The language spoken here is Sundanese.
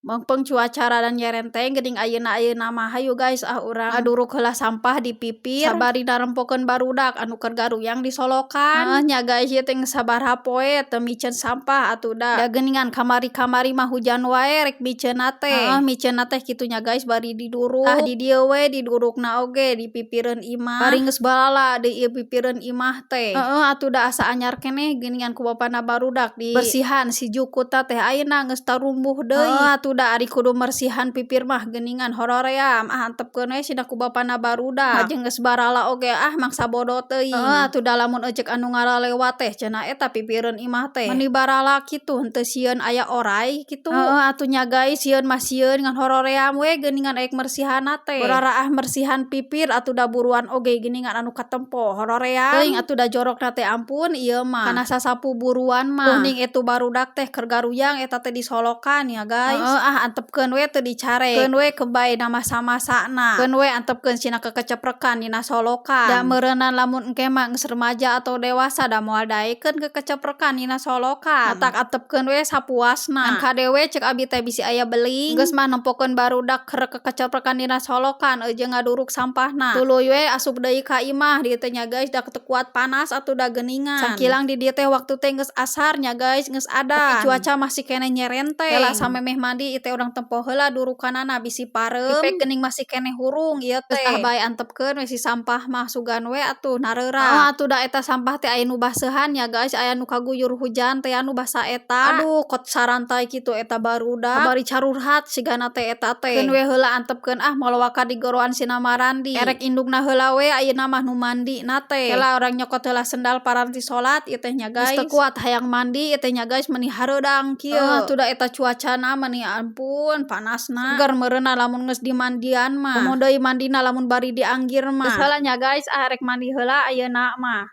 Mengpeng cuaca rada nyerenteng geuning ayeuna-ayeuna mah. Hayu guys, ah, urang ngaduruk heula sampah di pipir sabari narempokeun barudak anu keur garuyang di solokan. Heuh nya guys, ieu teh geus sabaraha poe teu miceun sampah atuh da. Da geuningan kamari-kamari mah hujan wae rek miceunna teh. Heuh, miceunna teh kitu nya guys, bari diduruk. Tah, di dieu we didurukna oge di pipireun imah, bari geus balala deui ieu pipireun imah teh. Heueuh atuh da, asa anyar keneh geuningan ku bapana barudak di bersihan si jukutna teh, ayeuna geus tarumbuh deui. Heueuh atuh da, ari kudu mersihan pipir mah geuningan horoream. Ah, antepkeun we cenah ku bapana barudak. Lajeng geus barala oge, ah, mangsa bodo teuing. Heueuh atuh da, lamun eceuk anu ngaralewat teh cenah eta pipireun imah teh meuni barala kitu, henteu sieun aya oray kitu. Heueuh atuh nya guys, sieun mah sieun, ngan horoream we geuningan arek mersihanna teh. Bararaah mersihan pipir atuh da, buruan oge geuningan anu katempo, horoream teuing atuh da jorokna teh, ampun ieu mah kana sasapu buruan mah. Kuning itu barudak teh keur garuyang eta teh di solokan ya guys. Heueuh, ah, antepkeun we teu dicarek, keun we kebay na masa-masana, keun we antepkeun cenah kekeceprekan dina solokan. Da meureunan lamun engke mah geus remaja atau dewasa, da moal daekeun kekeceprekan dina solokan. Matak antepkeun we sapuasna, ngan kade we ceuk abi teh bisi aya beling. Geus mah nempokeun barudak keur kekeceprekan dina solokan jeung ngaduruk sampahna, tuluy we asup deui ka imah dieu teh nya guys, da teu kuat panas atuh da geuningan. Sangkilang di dieu teh waktu teh geus asar nya guys, geus adan, tapi cuaca masih keneh nyerenteng. Kela samemeh mandi ieu teh urang tempo heula durukanana bisi pareum. Pek geuning masih keneh hurung ieu teh. Geus ah bae, antepkeun we si sampah mah, sugan we atuh nareurat. Heuh atuh da, eta sampah teh aya nu baseuhan nya guys, aya nu kaguyur hujan teh anu basa eta. Aduh, kot sarantai kitu eta barudak bari carurhat sigana teh eta teh. Keun we heula, antepkeun ah, moal waka digoroan sina marandi. Erek indungna heula we ayeuna mah nu mandi na teh. Kela urang nyokot heula sendal paranti salat ieu teh nya guys. Geus teu kuat hayang mandi ieu teh nya guys, meuni hareudang kieu. Heuh atuh da, eta cuacana meuni ampun panasna. Seger meureunna lamun geus dimandian mah, komo deui mandina lamun bari dianggir mah. Geus heula nya guys, ah, rek mandi heula ayeuna mah.